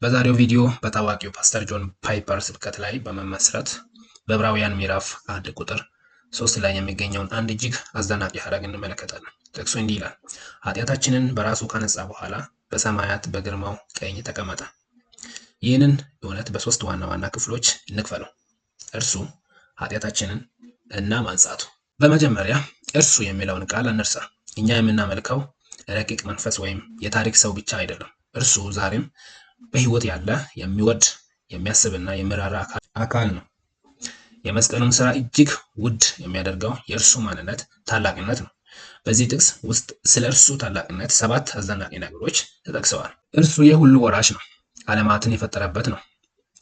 በዛሬው ቪዲዮ በታዋቂው ፓስተር ጆን ፓይፐር ስብከት ላይ በመመስረት በዕብራውያን ምዕራፍ 1 ቁጥር 3 ላይ የሚገኘውን አንድ እጅግ አስደናቂ ሐረግ እንመለከታለን። ጥቅሱ እንዲህ ይላል፣ ኃጢአታችንን በራሱ ካነጻ በኋላ በሰማያት በግርማው ቀኝ ተቀመጠ። ይህንን እውነት በሶስት ዋና ዋና ክፍሎች እንክፈለው። እርሱ፣ ኃጢአታችንን እና ማንጻቱ። በመጀመሪያ እርሱ የሚለውን ቃል አንርሳ። እኛ የምናመልከው ረቂቅ መንፈስ ወይም የታሪክ ሰው ብቻ አይደለም። እርሱ ዛሬም በሕይወት ያለ፣ የሚወድ፣ የሚያስብና የሚራራ አካል ነው። የመስቀሉን ሥራ እጅግ ውድ የሚያደርገው የእርሱ ማንነት ታላቅነት ነው። በዚህ ጥቅስ ውስጥ ስለ እርሱ ታላቅነት ሰባት አስደናቂ ነገሮች ተጠቅሰዋል። እርሱ የሁሉ ወራሽ ነው። ዓለማትን የፈጠረበት ነው።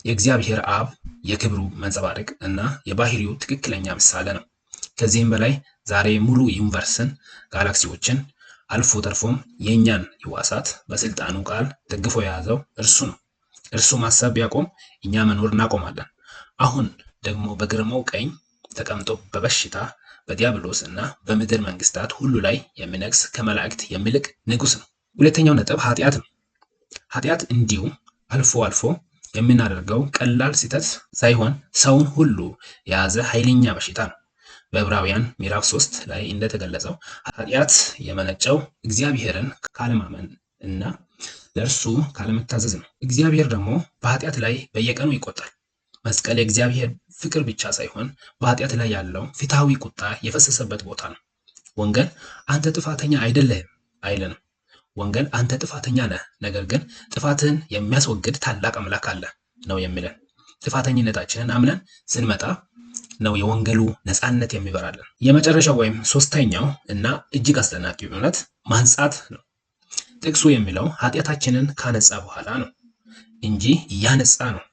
የእግዚአብሔር አብ የክብሩ መንጸባረቅ እና የባህሪው ትክክለኛ ምሳሌ ነው። ከዚህም በላይ ዛሬ ሙሉ universe ን፣ ጋላክሲዎችን፣ አልፎ ተርፎም የእኛን ህዋሳት በስልጣኑ ቃል ደግፎ የያዘው እርሱ ነው። እርሱ ማሰብ ቢያቆም እኛ መኖር እናቆማለን። አሁን ደግሞ በግርማው ቀኝ ተቀምጦ በበሽታ፣ በዲያብሎስ እና በምድር መንግስታት ሁሉ ላይ የሚነግስ፣ ከመላእክት የሚልቅ ንጉስ ነው። ሁለተኛው ነጥብ ኃጢአት ነው። ኃጢአት እንዲሁ አልፎ አልፎ የምናደርገው ቀላል ስህተት ሳይሆን ሰውን ሁሉ የያዘ ኃይለኛ በሽታ ነው። በዕብራውያን ምዕራፍ 3 ላይ እንደተገለጸው ኃጢአት የመነጨው እግዚአብሔርን ካለማመን እና ለእርሱ ካለመታዘዝ ነው። እግዚአብሔር ደግሞ በኃጢአት ላይ በየቀኑ ይቆጣል። መስቀል የእግዚአብሔር ፍቅር ብቻ ሳይሆን በኃጢአት ላይ ያለው ፍትሐዊ ቁጣ የፈሰሰበት ቦታ ነው። ወንጌል አንተ ጥፋተኛ አይደለህም አይለንም። ወንጌል አንተ ጥፋተኛ ነህ፣ ነገር ግን ጥፋትህን የሚያስወግድ ታላቅ አምላክ አለ ነው የሚለን። ጥፋተኝነታችንን አምነን ስንመጣ ነው የወንጌሉ ነፃነት የሚበራልን። የመጨረሻው ወይም ሶስተኛው እና እጅግ አስደናቂው እውነት ማንጻት ነው። ጥቅሱ የሚለው ኃጢአታችንን ካነጻ በኋላ ነው እንጂ እያነጻ ነው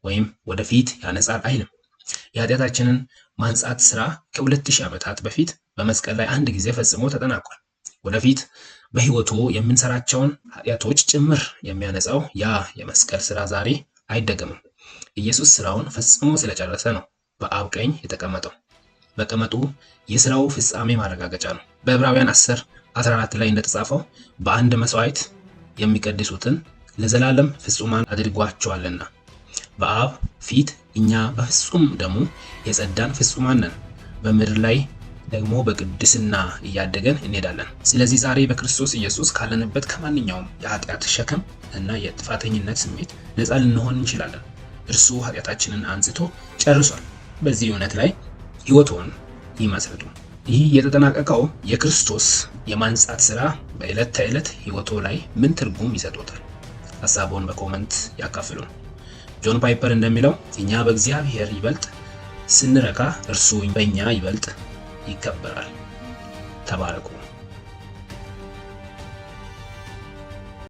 ወይም ወደፊት ያነጻል አይልም። የኃጢአታችንን ማንጻት ስራ ከ2000 ዓመታት በፊት በመስቀል ላይ አንድ ጊዜ ፈጽሞ ተጠናቋል። ወደፊት በህይወቱ የምንሰራቸውን ኃጢአቶች ጭምር የሚያነጻው ያ የመስቀል ስራ ዛሬ አይደገምም። ኢየሱስ ስራውን ፈጽሞ ስለጨረሰ ነው በአብ ቀኝ የተቀመጠው። መቀመጡ የስራው ፍጻሜ ማረጋገጫ ነው። በዕብራውያን 10 14 ላይ እንደተጻፈው በአንድ መስዋዕት የሚቀድሱትን ለዘላለም ፍጹማን አድርጓቸዋልና። በአብ ፊት እኛ በፍጹም ደሙ የጸዳን ፍጹማን ነን። በምድር ላይ ደግሞ በቅድስና እያደገን እንሄዳለን። ስለዚህ ዛሬ በክርስቶስ ኢየሱስ ካለንበት ከማንኛውም የኃጢአት ሸክም እና የጥፋተኝነት ስሜት ነፃ ልንሆን እንችላለን። እርሱ ኃጢአታችንን አንጽቶ ጨርሷል። በዚህ እውነት ላይ ሕይወትዎን ይመስርቱ። ይህ የተጠናቀቀው የክርስቶስ የማንጻት ሥራ በዕለት ተዕለት ሕይወትዎ ላይ ምን ትርጉም ይሰጥዎታል? ሀሳብዎን በ comment ያካፍሉን። ጆን ፓይፐር እንደሚለው እኛ በእግዚአብሔር ይበልጥ ስንረካ እርሱ በእኛ ይበልጥ ይከበራል። ተባረኩ።